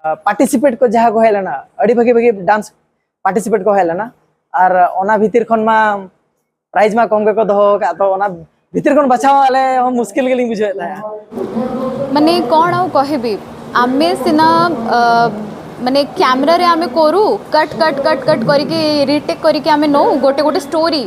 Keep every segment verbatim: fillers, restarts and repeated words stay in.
Participate ᱠᱚ ᱡᱟᱦᱟᱸ ᱠᱚ ᱦᱮᱡ ᱞᱮᱱᱟ, ᱟᱹᱰᱤ ᱵᱷᱟᱹᱜᱤ ᱵᱷᱟᱹᱜᱤ ᱰᱟᱱᱥ ᱯᱟᱨᱴᱤᱥᱤᱯᱮᱴ ᱠᱚ ᱦᱮᱡ ᱞᱮᱱᱟ᱾ ᱟᱨ ᱚᱱᱟ ᱵᱷᱤᱛᱤᱨ ᱠᱷᱚᱱ ᱢᱟ ᱯᱨᱟᱭᱤᱡᱽ ᱢᱟ ᱠᱚᱢ ᱜᱮᱠᱚ ᱫᱚᱦᱚ ᱟᱠᱟᱫ, ᱛᱚ ᱚᱱᱟ ᱵᱷᱤᱛᱤᱨ ᱠᱷᱚᱱ ᱵᱟᱪᱷᱟᱣ ᱟᱞᱮ ᱦᱚᱸ ᱢᱩᱥᱠᱤᱞ ᱜᱮᱞᱤᱧ ᱵᱩᱡᱷᱟᱹᱣᱮᱫ ᱛᱟᱦᱮᱸᱫ᱾ ମାନେ କ'ଣ ଆଉ କହିବି, ଆମେ ସିନା ଅ, ମାନେ କ୍ୟାମେରାରେ ଆମେ କରୁ, କଟ୍ କଟ୍ କଟ୍ କଟ୍ କରିକି ରିଟେକ୍ କରିକି ଆମେ ନଉ ଗୋଟେ ଗୋଟେ ଷ୍ଟୋରି।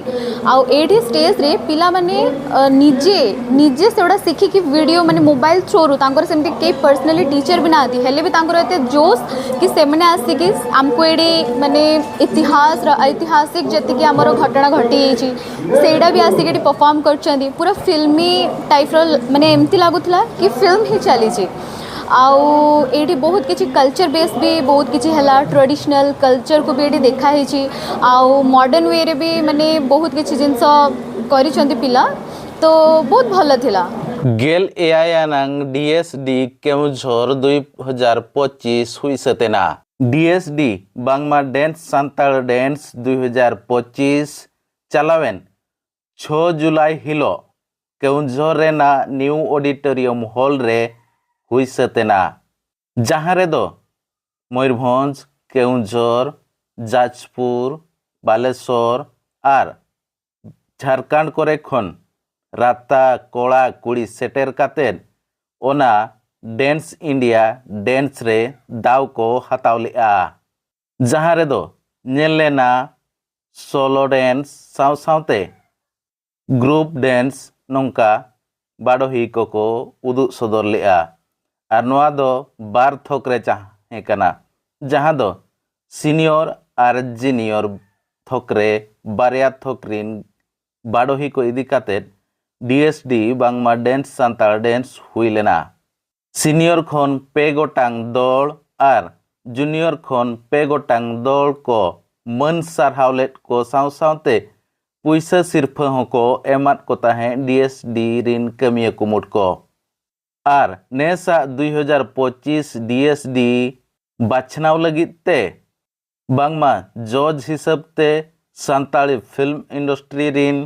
ଆଉ ଏଇଠି ଷ୍ଟେଜ୍ରେ ପିଲାମାନେ ଅ, ନିଜେ ନିଜେ ସେଗୁଡ଼ା ଶିଖିକି ଭିଡ଼ିଓ, ମାନେ ମୋବାଇଲ୍ ଥ୍ରୋରୁ, ତାଙ୍କର ସେମିତି କେହି ପର୍ସନାଲି ଟିଚର୍ ବି ନାହାନ୍ତି, ହେଲେ ବି ତାଙ୍କର ଏତେ ଜୋସ୍ କି ସେମାନେ ଆସିକି ଆମକୁ ଏଇଠି ମାନେ ଇତିହାସର, ଐତିହାସିକ ଯେତିକି ଆମର ଘଟଣା ଘଟିଯାଇଛି, ସେଇଟା ବି ଆସିକି ଏଠି ପରଫର୍ମ କରୁଛନ୍ତି। ପୁରା ଫିଲ୍ମି ଟାଇପ୍ର, ମାନେ ଏମିତି ଲାଗୁଥିଲା କି ଫିଲ୍ମ ହିଁ ଚାଲିଛି। ଆଉ ଏଇଠି ବହୁତ କିଛି କଲଚର ବେସ୍ ବି ବହୁତ କିଛି ହେଲା, ଟ୍ରାଡ଼ିସନାଲ କଲଚରକୁ ବି ଏଠି ଦେଖା ହେଇଛି। ଆଉ ମଡର୍ଣ୍ଣ ୱେରେ ବି ମାନେ ବହୁତ କିଛି ଜିନିଷ କରିଛନ୍ତି ପିଲା, ତ ବହୁତ ଭଲ ଥିଲା। ᱜᱮᱞ ᱮᱭᱟᱭ ᱟᱱᱟᱝ ᱰᱤ ᱮᱥ ᱰᱤ ᱠᱮᱣᱩᱸᱡᱷᱚᱨ ᱫᱩᱭ ᱦᱟᱡᱟᱨ ᱯᱚᱸᱪᱤᱥ ᱦᱩᱭ ᱥᱟᱹᱛ ᱮᱱᱟ᱾ ᱰᱤ ᱮᱥ ᱰᱤ ᱵᱟᱝᱢᱟ ᱰᱮᱱᱥ ᱥᱟᱱᱛᱟᱲ ᱰᱮᱱᱥ ᱫᱩᱭ ᱦᱟᱡᱟᱨ ᱯᱚᱸᱪᱤᱥ ᱪᱟᱞᱟᱣᱮᱱ ᱪᱷᱚ ᱡᱩᱞᱟᱭ ᱦᱤᱞᱳᱜ ᱠᱮᱣᱩᱸᱡᱷᱚᱨ ᱨᱮᱱᱟᱜ ᱱᱤᱭᱩ ᱚᱰᱤᱴᱳᱨᱤᱭᱟᱢ ᱦᱚᱞ ᱨᱮ ᱦᱩᱭ ᱥᱟᱹᱛ ᱮᱱᱟ, ᱡᱟᱦᱟᱸ ᱨᱮᱫᱚ ᱢᱚᱭᱩᱨᱵᱷᱚᱸᱡᱽ, ᱠᱮᱣᱩᱸᱡᱷᱚᱨ, ᱡᱟᱡᱽᱯᱩᱨ, ᱵᱟᱞᱮᱥᱚᱨ ᱟᱨ ᱡᱷᱟᱲᱠᱷᱚᱸᱰ ᱠᱚᱨᱮ ᱠᱷᱚᱱ ᱨᱟᱛᱟ ᱠᱚᱲᱟ ᱠᱩᱲᱤ ᱥᱮᱴᱮᱨ ᱠᱟᱛᱮᱫ ᱚᱱᱟ ᱰᱮᱱᱥ ᱤᱱᱰᱤᱭᱟ ᱰᱮᱱᱥ ᱨᱮ ᱫᱟᱣ ᱠᱚ ᱦᱟᱛᱟᱣ ᱞᱮᱫᱼᱟ, ᱡᱟᱦᱟᱸ ᱨᱮᱫᱚ ᱧᱮᱞ ᱞᱮᱱᱟ ᱥᱳᱞᱳ ᱰᱮᱱᱥ ᱥᱟᱶ ᱥᱟᱶᱛᱮ ᱜᱨᱩᱯ ᱰᱮᱱᱥ ᱱᱚᱝᱠᱟ ᱵᱟᱰᱚᱦᱤ ᱠᱚᱠᱚ ᱩᱫᱩᱜ ᱥᱚᱫᱚᱨ ᱞᱮᱫᱼᱟ᱾ ᱟᱨ ᱱᱚᱣᱟ ᱫᱚ ᱵᱟᱨ ᱛᱷᱚᱠ ᱨᱮ ᱛᱟᱦᱮᱸ ᱠᱟᱱᱟ, ᱡᱟᱦᱟᱸ ᱫᱚ ᱥᱤᱱᱤᱭᱚᱨ ᱟᱨ ᱡᱩᱱᱤᱭᱚᱨ ᱛᱷᱚᱠ ᱨᱮ ᱵᱟᱨᱭᱟ ᱛᱷᱚᱠ ᱨᱤᱱ ᱵᱟᱰᱚᱦᱤ ᱠᱚ ᱤᱫᱤ ᱠᱟᱛᱮᱫ ᱰᱤ ᱮᱥ ᱰᱤ ᱵᱟᱝᱢᱟ ᱰᱮᱱᱥ ᱥᱟᱱᱛᱟᱲ ᱰᱮᱱᱥ ᱦᱩᱭ ᱞᱮᱱᱟ᱾ ᱥᱤᱱᱤᱭᱚᱨ ᱠᱷᱚᱱ ᱯᱮ ᱜᱚᱴᱟᱝ ᱫᱚᱞ ᱟᱨ ᱡᱩᱱᱤᱭᱚᱨ ᱠᱷᱚᱱ ᱯᱮ ᱜᱚᱴᱟᱝ ᱫᱚᱞ ᱠᱚ ᱢᱟᱹᱱ ᱥᱟᱨᱦᱟᱣ ᱞᱮᱫ ᱠᱚ ᱥᱟᱶ ᱥᱟᱶᱛᱮ ᱯᱩᱭᱥᱟᱹ ᱥᱤᱨᱯᱷᱟᱹ ᱦᱚᱸᱠᱚ ᱮᱢᱟᱫ ᱠᱚ ᱛᱟᱦᱮᱸᱫ ᱰᱤ ᱮᱥ ᱰᱤ ᱨᱤᱱ ᱠᱟᱹᱢᱤᱭᱟᱹ ᱠᱩᱢᱩᱴ ᱠᱚ᱾ ᱟᱨ ᱱᱮᱥᱟᱜ ᱫᱩᱭ ᱦᱟᱡᱟᱨ ᱯᱚᱸᱪᱤᱥ ᱰᱤ ᱮᱥ ᱰᱤ ᱵᱟᱪᱷᱱᱟᱣ ᱞᱟᱹᱜᱤᱫ ᱛᱮ ᱵᱟᱝᱢᱟ ᱡᱚᱡᱽ ᱦᱤᱥᱟᱹᱵ ᱛᱮ ᱥᱟᱱᱛᱟᱲᱤ ᱯᱷᱤᱞᱢ ᱤᱱᱰᱟᱥᱴᱨᱤ ᱨᱤᱱ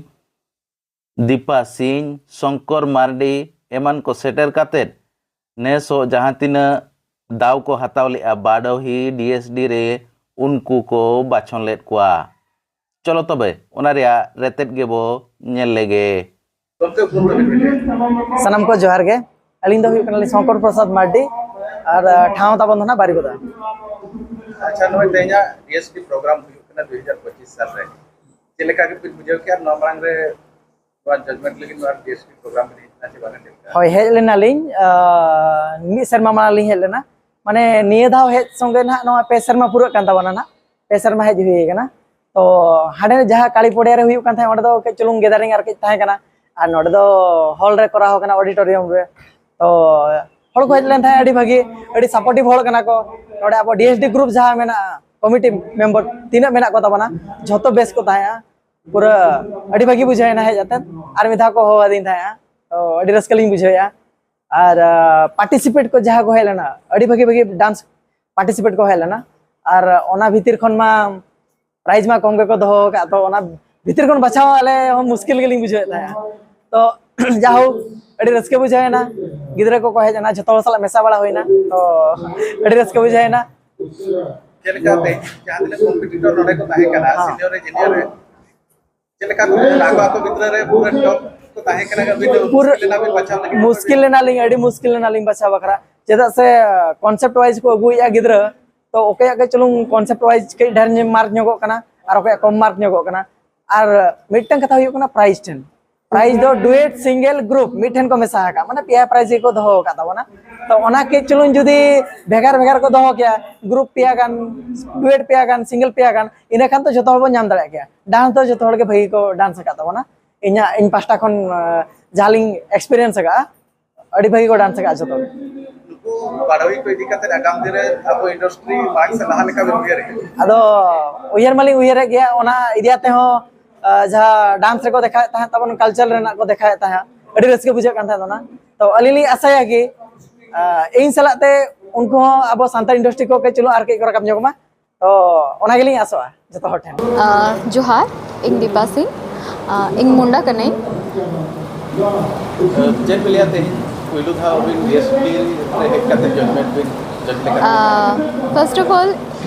ᱫᱤᱯᱟ ᱥᱤᱝ, ᱥᱚᱝᱠᱚᱨ ᱢᱟᱨᱰᱤ ᱮᱢᱟᱱ ᱠᱚ ᱥᱮᱴᱮᱨ ᱠᱟᱛᱮᱫ ᱱᱮᱥᱚᱜ ᱡᱟᱦᱟᱸ ᱛᱤᱱᱟᱹᱜ ᱫᱟᱣ ᱠᱚ ᱦᱟᱛᱟᱣ ᱞᱮᱫᱼᱟ ᱵᱟᱰᱚᱦᱤ ᱰᱤ ᱮᱥ ᱰᱤ ᱨᱮ, ᱩᱱᱠᱩ ᱠᱚ ᱵᱟᱪᱷᱚᱱ ᱞᱮᱫ ᱠᱚᱣᱟ᱾ ᱪᱚᱞᱚ ᱛᱚᱵᱮ ᱚᱱᱟ ᱨᱮᱭᱟᱜ ᱨᱮᱛᱮᱫ ᱜᱮᱵᱚ ᱧᱮᱞ ᱞᱮᱜᱮ᱾ ᱥᱟᱱᱟᱢ ᱠᱚ ᱡᱚᱦᱟᱨ ᱜᱮ᱾ ᱟᱹᱞᱤᱧ ᱫᱚ ᱦᱩᱭᱩᱜ ᱠᱟᱱᱟᱞᱤᱧ ᱥᱚᱝᱠᱚᱨ ᱯᱨᱚᱥᱟᱫᱽ ᱢᱟᱨᱰᱤ, ᱟᱨ ᱟᱸ, ᱴᱷᱟᱶ ᱛᱟᱵᱚᱱ ᱫᱚ ᱱᱟᱜ ᱵᱟᱨᱤᱯᱟᱫᱟ᱾ ᱟᱪᱪᱷᱟ, ᱱᱚᱜᱼᱚᱭ ᱛᱮᱦᱮᱧᱟᱜ ᱰᱤ ᱮᱥ ᱯᱤ ᱯᱨᱳᱜᱨᱟᱢ ᱦᱩᱭᱩᱜ ᱠᱟᱱᱟ ᱫᱩ ᱦᱟᱡᱟᱨ ᱯᱚᱸᱪᱤᱥ ᱥᱟᱞ ᱨᱮ, ᱪᱮᱫ ᱞᱮᱠᱟ ᱜᱮᱯᱮ ᱵᱩᱡᱷᱟᱹᱣ ᱠᱮᱜᱼᱟ? ᱱᱚᱣᱟ ᱢᱟᱲᱟᱝ ᱨᱮ ᱱᱚᱣᱟ ᱡᱟᱡᱽᱢᱮᱱᱴ ᱞᱟᱹᱜᱤᱫ ᱱᱚᱣᱟ ᱰᱤ ᱮᱥ ᱯᱤ ᱯᱨᱳᱜᱨᱟᱢ ᱨᱮ ᱦᱮᱡ ᱞᱮᱱᱟ ᱥᱮ ᱵᱟᱝᱟ, ᱪᱮᱫ ᱞᱮᱠᱟ? ᱦᱳᱭ, ᱦᱮᱡ ᱞᱮᱱᱟᱞᱤᱧ᱾ ᱟᱸ, ᱢᱤᱫ ᱥᱮᱨᱢᱟ ᱢᱟᱲᱟᱝ ᱞᱤᱧ ᱦᱮᱡ ᱞᱮᱱᱟ᱾ ᱢᱟᱱᱮ, ᱱᱤᱭᱟᱹ ᱫᱷᱟᱣ ᱦᱮᱡ ᱥᱚᱸᱜᱮ ᱱᱟᱦᱟᱜ ᱱᱚᱣᱟ ᱯᱮ ᱥᱮᱨᱢᱟ ᱯᱩᱨᱟᱹᱜ ᱠᱟᱱ ᱛᱟᱵᱚᱱᱟ ᱱᱟᱦᱟᱜ᱾ ᱯᱮ ᱥᱮᱨᱢᱟ ᱦᱮᱡ ᱦᱩᱭ ᱠᱟᱱᱟ᱾ ᱛᱚ, ᱦᱟᱸᱰᱮ ᱡᱟᱦᱟᱸ ᱠᱟᱞᱤ ᱯᱚᱲᱤᱭᱟ ᱨᱮ ᱦᱩᱭᱩᱜ ᱠᱟᱱ ᱛᱟᱦᱮᱸᱫ, ᱚᱸᱰᱮ ᱫᱚ ᱠᱟᱹᱡ ᱪᱩᱞᱩᱝ ᱜᱮᱫᱟᱨᱤᱝ ᱟᱨ ᱠᱟᱹᱡ ᱛᱟᱦᱮᱸ ᱠᱟᱱᱟ, ᱟᱨ ᱱᱚᱰᱮ ᱫᱚ ᱦᱚᱞ ᱨᱮ ᱠᱚᱨᱟᱣ ᱠᱟᱱᱟ, ᱚᱰᱤᱴᱳᱨᱤᱭᱟᱢ ᱨᱮ᱾ ᱛᱚ, ᱦᱚᱲ ᱠᱚ ᱦᱮᱡ ᱞᱮᱱ ᱛᱟᱦᱮᱸᱫ, ᱟᱹᱰᱤ ᱵᱷᱟᱹᱜᱤ, ᱟᱹᱰᱤ ᱥᱟᱯᱳᱨᱴᱤᱵᱷ ᱦᱚᱲ ᱠᱟᱱᱟ ᱠᱚ᱾ ᱱᱚᱰᱮ ᱟᱵᱚ ᱰᱤ ᱮᱥ ᱰᱤ ᱜᱨᱩᱯ ᱡᱟᱦᱟᱸ ᱢᱮᱱᱟᱜᱼᱟ, ᱠᱚᱢᱤᱴᱤ ᱢᱮᱢᱵᱟᱨ ᱛᱤᱱᱟᱹᱜ ᱢᱮᱱᱟᱜ ᱠᱚ ᱛᱟᱵᱚᱱᱟ, ᱡᱷᱚᱛᱚ ᱵᱮᱥ ᱠᱚ ᱛᱟᱦᱮᱸᱜᱼᱟ᱾ ᱯᱩᱨᱟᱹ ᱟᱹᱰᱤ ᱵᱷᱟᱹᱜᱤ ᱵᱩᱡᱷᱟᱹᱣ ᱮᱱᱟ ᱦᱮᱡ ᱠᱟᱛᱮᱫ᱾ ᱟᱨ ᱢᱤᱫ ᱫᱷᱟᱣ ᱠᱚ ᱦᱚᱦᱚ ᱟᱹᱫᱤᱧ ᱛᱟᱦᱮᱸᱜᱼᱟ, ᱛᱚ ᱟᱹᱰᱤ ᱨᱟᱹᱥᱠᱟᱹ ᱞᱤᱧ ᱵᱩᱡᱷᱟᱹᱣᱮᱫᱼᱟ᱾ ᱟᱨ, ᱟᱸ, ᱯᱟᱨᱴᱤᱥᱤᱯᱮᱴ ᱠᱚ ᱡᱟᱦᱟᱸ ᱠᱚ ᱦᱮᱡ ᱞᱮᱱᱟ, ᱟᱹᱰᱤ ᱵᱷᱟᱹᱜᱤ ᱵᱷᱟᱹᱜᱤ ᱰᱟᱱᱥ ᱯᱟᱨᱴᱤᱥᱤᱯᱮᱴ ᱠᱚ ᱦᱮᱡ ᱞᱮᱱᱟ᱾ ᱟᱨ ᱚᱱᱟ ᱵᱷᱤᱛᱤᱨ ᱠᱷᱚᱱ ᱢᱟ ᱯᱨᱟᱭᱤᱡᱽ ᱢᱟ ᱠᱚᱢ ᱜᱮᱠᱚ ᱫᱚᱦᱚ ᱟᱠᱟᱫ, ᱛᱚ ᱚᱱᱟ ᱵᱷᱤᱛᱤᱨ ᱠᱷᱚᱱ ᱵᱟᱪᱷᱟᱣ ᱟᱞᱮ ᱦᱚᱸ ᱢᱩᱥᱠᱤᱞ ᱜᱮᱞᱤᱧ ᱵᱩᱡᱷᱟᱹᱣᱮᱫ ᱛᱟᱦᱮᱸᱫ᱾ ᱛᱚ ᱡᱟᱦᱳᱠ, ᱟᱹᱰᱤ ᱨᱟᱹᱥᱠᱟᱹ ᱵᱩᱡᱷᱟᱹᱣ ᱮᱱᱟ, ᱜᱤᱫᱽᱨᱟᱹ ᱠᱚᱠᱚ ᱦᱮᱡ ᱮᱱᱟ, ᱡᱷᱚᱛᱚ ᱦᱚᱲ ᱥᱟᱞᱟᱜ ᱢᱮᱥᱟ ᱵᱟᱲᱟ ᱦᱩᱭᱱᱟ, ᱛᱚ ᱟᱹᱰᱤ ᱨᱟᱹᱥᱠᱟᱹ ᱵᱩᱡᱷᱟᱹᱣ ᱮᱱᱟ᱾ ᱪᱮᱫ ᱞᱮᱠᱟ ᱛᱮ ᱡᱟᱦᱟᱸ ᱛᱤᱱᱟᱹᱜ ᱠᱚᱢᱯᱤᱴᱤᱴᱚᱨ ᱱᱚᱰᱮ ᱠᱚ ᱛᱟᱦᱮᱸ ᱠᱟᱱᱟ, ᱦᱮᱸ᱾ ᱥᱤᱱᱤᱭᱚᱨ ᱨᱮ ᱡᱩᱱᱤᱭᱚᱨ ᱨᱮ, ᱪᱮᱫ ᱞᱮᱠᱟ ᱠᱚ ᱟᱠᱚ ᱟᱠᱚ ᱵᱷᱤᱛᱨᱤ ᱨᱮ ᱯᱩᱨᱟᱹ ᱴᱚᱯ ᱠᱚ ᱛᱟᱦᱮᱸ ᱠᱟᱱᱟ, ᱟᱹᱵᱤᱱ ᱫᱚ ᱯᱩᱨᱟᱹ ᱢᱩᱥᱠᱤᱞ ᱞᱮᱱᱟ ᱵᱤᱱ ᱵᱟᱪᱷᱟᱣ ᱞᱟᱹᱜᱤᱫ? ᱢᱩᱥᱠᱤᱞ ᱞᱮᱱᱟᱞᱤᱧ, ᱟᱹᱰᱤ ᱢᱩᱥᱠᱤᱞ ᱞᱮᱱᱟᱞᱤᱧ ᱵᱟᱪᱷᱟᱣ ᱵᱟᱠᱷᱨᱟ᱾ ᱪᱮᱫᱟᱜ ᱥᱮ, ᱠᱚᱱᱥᱮᱯᱴ ᱣᱟᱭᱤᱡᱽ ᱠᱚ ᱟᱹᱜᱩᱭᱮᱫᱼᱟ ᱜᱤᱫᱽᱨᱟᱹ, ᱛᱚ ᱚᱠᱚᱭᱟᱜ ᱜᱮ ᱪᱩᱞᱩᱝ ᱠᱚᱱᱥᱮᱯᱴ ᱣᱟᱭᱤᱡᱽ ᱠᱟᱹᱡ ᱰᱷᱮᱨ ᱧᱚᱜ ᱢᱟᱨᱠ ᱧᱚᱜᱚᱜ ᱠᱟᱱᱟ ᱟᱨ ᱚᱠᱚᱭᱟᱜ ᱠᱚᱢ ᱢᱟᱨᱠ ᱧᱚᱜᱚᱜ ᱠᱟᱱᱟ᱾ ᱟᱨ ᱢᱤᱫᱴᱟᱝ ᱠᱟᱛᱷᱟ ᱦᱩᱭᱩᱜ ᱠᱟᱱᱟ ᱯᱨᱟᱭᱤᱡᱽ ᱴᱷᱮᱱ᱾ ᱯᱨᱟᱭᱤᱡᱽ ᱫᱚ ᱰᱩᱭᱮᱴ, ᱥᱤᱝᱜᱮᱞ, ᱜᱨᱩᱯ ᱢᱤᱫ ᱴᱷᱮᱱ ᱠᱚ ᱢᱮᱥᱟ ᱟᱠᱟᱫ, ᱢᱟᱱᱮ ᱯᱮᱭᱟ ᱯᱨᱟᱭᱤᱡᱽ ᱜᱮᱠᱚ ᱫᱚᱦᱚ ᱟᱠᱟᱫ ᱛᱟᱵᱚᱱᱟ᱾ ᱛᱚ ᱚᱱᱟ ᱠᱟᱹᱡ ᱪᱩᱞᱩᱝ ᱡᱩᱫᱤ ᱵᱷᱮᱜᱟᱨ ᱵᱷᱮᱜᱟᱨ ᱠᱚ ᱫᱚᱦᱚ ᱠᱮᱭᱟ, ᱜᱨᱩᱯ ᱯᱮᱭᱟ ᱜᱟᱱ, ᱰᱩᱭᱮᱴ ᱯᱮᱭᱟ ᱜᱟᱱ, ᱥᱤᱝᱜᱮᱞ ᱯᱮᱭᱟ ᱜᱟᱱ, ᱤᱱᱟᱹ ᱠᱷᱟᱱ ᱛᱚ ᱡᱚᱛᱚ ᱦᱚᱲ ᱵᱚᱱ ᱧᱟᱢ ᱫᱟᱲᱮᱭᱟᱜ ᱠᱮᱭᱟ᱾ ᱰᱟᱱᱥ ᱫᱚ ᱡᱚᱛᱚ ᱦᱚᱲ ᱜᱮ ᱵᱷᱟᱹᱜᱤ ᱠᱚ ᱰᱟᱱᱥ ᱟᱠᱟᱫ ᱛᱟᱵᱚᱱᱟ᱾ ᱤᱧᱟᱹᱜ, ᱤᱧ ᱯᱟᱦᱴᱟ ᱠᱷᱚᱱ, ᱟᱸ, ᱡᱟᱦᱟᱸ ᱞᱤᱧ ᱮᱠᱥᱯᱮᱨᱤᱭᱮᱱᱥ ᱟᱠᱟᱫᱼᱟ, ᱟᱹᱰᱤ ᱵᱷᱟᱹᱜᱤ ᱠᱚ ᱰᱟᱱᱥ ᱟᱠᱟᱫᱼᱟ ᱡᱚᱛᱚ ᱜᱮ᱾ ᱱᱩᱠᱩ ᱵᱟᱰᱚᱦᱤ ᱠᱚ ᱤᱫᱤ ᱠᱟᱛᱮ ᱟᱜᱟᱢ ᱫᱤᱱ ᱨᱮ ᱟᱵᱚ ᱤᱱᱰᱟᱥᱴᱨᱤ ᱢᱟᱲᱟᱝ ᱥᱮᱫ ᱞᱟᱦᱟ ᱞᱮᱠᱟ ᱵᱤᱱ ᱩᱭᱦᱟᱹᱨᱮᱫᱼᱟ? ᱟᱫᱚ ᱩᱭᱦᱟᱹᱨ ᱢᱟᱞᱤᱧ ᱩᱭᱦᱟᱹᱨᱮᱫ ᱜᱮᱭᱟ, ᱚᱱᱟ ᱤᱫᱤ ᱠᱟᱛᱮ ᱦᱚᱸ, ᱟᱸ, ᱡᱟᱦᱟᱸ ᱰᱟᱱᱥ ᱨᱮᱠᱚ ᱫᱮᱠᱷᱟᱣᱮᱫ ᱛᱟᱦᱮᱸᱫ, ᱛᱟᱵᱚᱱ ᱠᱟᱞᱪᱟᱨ ᱨᱮᱱᱟᱜ ᱠᱚ ᱫᱮᱠᱷᱟᱣᱮᱫ ᱛᱟᱦᱮᱸᱫ, ᱟᱹᱰᱤ ᱨᱟᱹᱥᱠᱟᱹ ᱵᱩᱡᱷᱟᱹᱜ ᱠᱟᱱ ᱛᱟᱦᱮᱸᱫ ᱚᱱᱟ᱾ ᱛᱚ ᱟᱹᱞᱤᱧ ᱞᱤᱧ ᱟᱥᱟᱭᱟ ᱠᱤ, ᱟᱸ, ᱤᱧ ᱥᱟᱞᱟᱜ ᱛᱮ ᱩᱱᱠᱩ ᱦᱚᱸ ᱟᱵᱚ ᱥᱟᱱᱛᱟᱲ ᱤᱱᱰᱟᱥᱴᱨᱤ ᱠᱚ ᱠᱟᱹᱡ ᱪᱩᱞᱩᱝ ᱟᱨ ᱠᱟᱹᱡ ᱠᱚ ᱨᱟᱠᱟᱵ ᱧᱚᱜ ᱢᱟ᱾ ᱛᱚ ᱚᱱᱟ ᱜᱮᱞᱤᱧ ᱟᱥᱚᱜᱼᱟ ᱡᱚᱛᱚ ᱦᱚᱲ ᱴᱷᱮᱱ᱾ ᱟᱸ, ᱡᱚᱦᱟᱨ, ᱤᱧ ᱫᱤᱯᱟ ᱥᱤᱝ, ᱟᱸ, ᱤᱧ ᱢᱩᱱᱰᱟ ᱠᱟᱹᱱᱟᱹᱧ᱾ ᱪᱮᱫ ᱯᱮ ᱞᱟᱹᱭᱟ ᱛᱮᱦᱮᱧ ᱯᱩᱭᱞᱩ ᱫᱷᱟᱣ ᱟᱹᱵᱤᱱ ᱰᱤ ᱮᱥ ᱯᱤ ᱨᱮ ᱦᱮᱡ ᱠᱟᱛᱮ judgement bin first of all,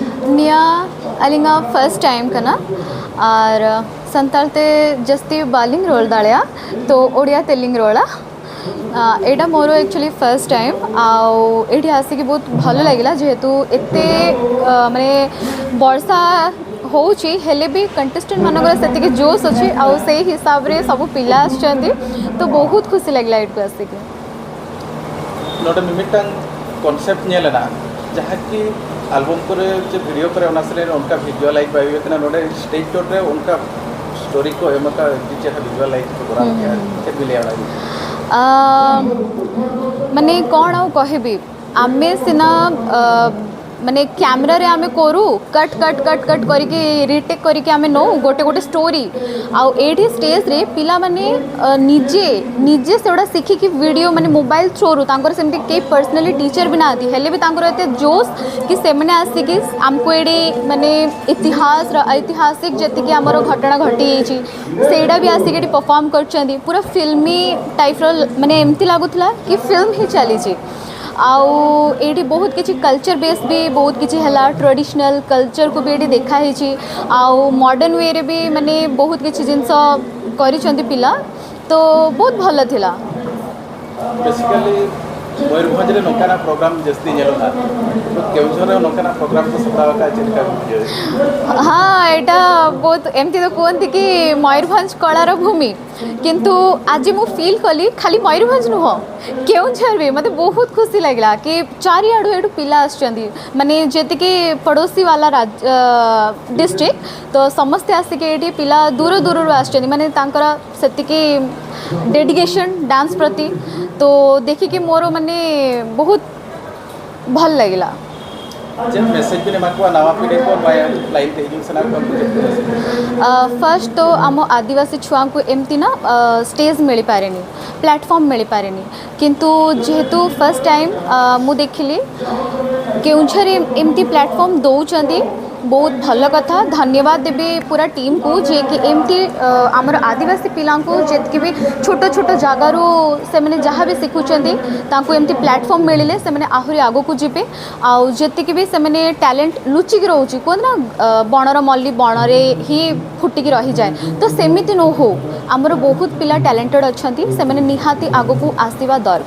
ᱱᱤᱭᱟᱹ ᱟᱹᱞᱤᱧᱟᱜ ᱯᱷᱟᱥᱴ ᱴᱟᱭᱤᱢ ᱠᱟᱱᱟ ᱟᱨ ᱥᱟᱱᱛᱟᱲ ᱛᱮ ᱡᱟᱹᱥᱛᱤ ᱵᱟᱹᱞᱤᱧ ᱨᱚᱲ ᱫᱟᱲᱮᱭᱟᱜᱼᱟ, ᱛᱚ ଓଡ଼ିଆ ᱛᱮᱞᱤᱧ ᱨᱚᱲᱟ। ଆ, ଏଇଟା ମୋର ଆକ୍ଚୁଆଲି ଫାର୍ଷ୍ଟ ଟାଇମ୍। ଆଉ ଏଇଠି ଆସିକି ବହୁତ ଭଲ ଲାଗିଲା, ଯେହେତୁ ଏତେ ଆ, ମାନେ ବର୍ଷା ହେଉଛି, ହେଲେ ବି କଣ୍ଟେଷ୍ଟେଣ୍ଟ ମାନଙ୍କର ସେତିକି ଜୋସ୍ ଅଛି। ଆଉ ସେଇ ହିସାବରେ ସବୁ ପିଲା ଆସିଛନ୍ତି, ତ ବହୁତ ଖୁସି ଲାଗିଲା ଏଇଠିକୁ ଆସିକି। ᱱᱚᱰᱮ ᱢᱤᱢᱤᱫᱴᱟᱝ ᱠᱚᱱᱥᱮᱯᱴ ᱧᱮᱞ ᱮᱱᱟ, ᱡᱟᱦᱟᱸ ᱠᱤ ᱟᱞᱵᱚᱢ ᱠᱚᱨᱮ ᱪᱮ ᱵᱷᱤᱰᱤᱭᱳ ᱠᱚᱨᱮ ᱚᱱᱟ ᱥᱮᱨᱮᱧ ᱨᱮ ᱚᱱᱠᱟ ᱵᱷᱤᱡᱩᱣᱟᱞᱟᱭᱤᱡᱽ ᱵᱟᱭ ᱦᱩᱭ ᱟᱠᱟᱱᱟ, ᱱᱚᱰᱮ ᱥᱴᱮᱡᱽ ᱪᱚᱴ ᱨᱮ ᱚᱱᱠᱟ ᱥᱴᱳᱨᱤ ᱠᱚ ᱮᱢ ᱟᱠᱟᱫ, ᱟᱹᱰᱤ ᱪᱮᱦᱨᱟ ᱵᱷᱤᱡᱩᱣᱟᱞᱟᱭᱤᱡᱽ ᱠᱚ ᱠᱚᱨᱟᱣ ᱠᱮᱫᱟ᱾ ᱪᱮᱫ ᱵᱤᱱ ᱞᱟᱹᱭᱟ ᱚᱱᱟ ᱤᱫᱤ ᱠᱟᱛᱮ? ଆ, ମାନେ କ'ଣ ଆଉ କହିବି, ଆମେ ସିନା ଆ, ମାନେ କ୍ୟାମେରାରେ ଆମେ କରୁ, କଟ୍ କଟ୍ କଟ୍ କଟ୍ କରିକି ରିଟେକ୍ କରିକି ଆମେ ନଉ ଗୋଟେ ଗୋଟେ ଷ୍ଟୋରି। ଆଉ ଏଇଠି ଷ୍ଟେଜ୍ରେ ପିଲାମାନେ ଆ, ନିଜେ ନିଜେ ସେଗୁଡ଼ା ଶିଖିକି ଭିଡ଼ିଓ, ମାନେ ମୋବାଇଲ୍ ଥ୍ରୋରୁ, ତାଙ୍କର ସେମିତି କେହି ପର୍ସନାଲି ଟିଚର୍ ବି ନାହାନ୍ତି, ହେଲେ ବି ତାଙ୍କର ଏତେ ଜୋସ୍ କି ସେମାନେ ଆସିକି ଆମକୁ ଏଇଠି ମାନେ ଇତିହାସର, ଐତିହାସିକ ଯେତିକି ଆମର ଘଟଣା ଘଟିଯାଇଛି, ସେଇଟା ବି ଆସିକି ଏଠି ପରଫର୍ମ କରୁଛନ୍ତି। ପୁରା ଫିଲ୍ମି ଟାଇପ୍ର, ମାନେ ଏମିତି ଲାଗୁଥିଲା କି ଫିଲ୍ମ ହିଁ ଚାଲିଛି। ଆଉ ଏଇଠି ବହୁତ କିଛି କଲଚର ବେସ୍ ବି ବହୁତ କିଛି ହେଲା, ଟ୍ରାଡ଼ିସନାଲ କଲଚରକୁ ବି ଏଇଠି ଦେଖା ହେଇଛି। ଆଉ ମଡର୍ଣ୍ଣ ୱେରେ ବି ମାନେ ବହୁତ କିଛି ଜିନିଷ କରିଛନ୍ତି ପିଲା, ତ ବହୁତ ଭଲ ଥିଲା। ବେସିକାଲି ମୟୂରଭଞ୍ଜରେ ନୌକାନା ପ୍ରୋଗ୍ରାମ ଜସ୍ତି ᱧᱮᱞᱚᱜᱼᱟ, ᱛᱚ ᱠᱮᱣᱡᱷᱚᱨ ᱨᱮ ᱱᱚᱝᱠᱟᱱᱟᱜ ᱯᱨᱳᱜᱨᱟᱢ ᱠᱚ ᱥᱟᱯᱲᱟᱣ ᱟᱠᱟᱫ, ᱪᱮᱫ ᱞᱮᱠᱟ ᱵᱩᱡᱷᱟᱹᱣ? ହଁ, ଏଇଟା ବହୁତ, ଏମିତି ତ କୁହନ୍ତି କି ମୟୂରଭଞ୍ଜ କଳାର ଭୂମି, କିନ୍ତୁ ଆଜି ମୁଁ ଫିଲ୍ କଲି ଖାଲି ମୟୂରଭଞ୍ଜ ନୁହଁ, କେଉଁଝର ବି। ମୋତେ ବହୁତ ଖୁସି ଲାଗିଲା କି ଚାରିଆଡ଼ୁ ଏଇଠୁ ପିଲା ଆସୁଛନ୍ତି, ମାନେ ଯେତିକି ପଡ଼ୋଶୀ ବାଲା ରାଜ ଡିଷ୍ଟ୍ରିକ୍ଟ, ତ ସମସ୍ତେ ଆସିକି ଏଇଠି ପିଲା ଦୂର ଦୂରରୁ ଆସିଛନ୍ତି, ମାନେ ତାଙ୍କର ସେତିକି ଡେଡିକେସନ୍ ଡାନ୍ସ ପ୍ରତି। ତ ଦେଖିକି ମୋର ମାନେ ବହୁତ ଭଲ ଲାଗିଲା। ᱪᱮᱫ ᱢᱮᱥᱮᱡᱽ ᱵᱤᱱ ᱮᱢᱟ ᱠᱚᱣᱟ ᱱᱟᱣᱟ ᱯᱤᱲᱦᱤ ᱠᱚ, ᱱᱚᱣᱟ ᱞᱟᱭᱤᱱ ᱛᱮ ᱦᱤᱡᱩᱜ ᱥᱟᱱᱟ ᱠᱚᱣᱟ, ᱩᱱᱠᱩ ᱪᱮᱫ ᱠᱚ ᱢᱮᱥᱮᱡᱽ? ଫାର୍ଷ୍ଟ ତ ଆମ ଆଦିବାସୀ ଛୁଆଙ୍କୁ ଏମିତି ନା ଷ୍ଟେଜ୍ ମିଳିପାରେନି, ପ୍ଲାଟଫର୍ମ ମିଳିପାରେନି, କିନ୍ତୁ ଯେହେତୁ ଫାର୍ଷ୍ଟ ଟାଇମ୍ ମୁଁ ଦେଖିଲି କେଉଁଝର ଏମିତି ପ୍ଲାଟଫର୍ମ ଦେଉଛନ୍ତି, ବହୁତ ଭଲ କଥା। ଧନ୍ୟବାଦ ଦେବି ପୁରା ଟିମ୍କୁ, ଯିଏକି ଏମିତି ଅ, ଆମର ଆଦିବାସୀ ପିଲାଙ୍କୁ ଯେତିକି ବି ଛୋଟ ଛୋଟ ଜାଗାରୁ ସେମାନେ ଯାହା ବି ଶିଖୁଛନ୍ତି, ତାଙ୍କୁ ଏମିତି ପ୍ଲାଟଫର୍ମ ମିଳିଲେ ସେମାନେ ଆହୁରି ଆଗକୁ ଯିବେ। ଆଉ ଯେତିକି ବି ସେମାନେ ଟ୍ୟାଲେଣ୍ଟ ଲୁଚିକି ରହୁଛି, କୁହନ୍ତି ନା, ଅ, ବଣର ମଲ୍ଲି ବଣରେ ହିଁ ଫୁଟିକି ରହିଯାଏ। ତ ସେମିତି ନ ହଉ, ଆମର ବହୁତ ପିଲା ଟ୍ୟାଲେଣ୍ଟେଡ୍ ଅଛନ୍ତି, ସେମାନେ ନିହାତି ଆଗକୁ ଆସିବା ଦରକାର।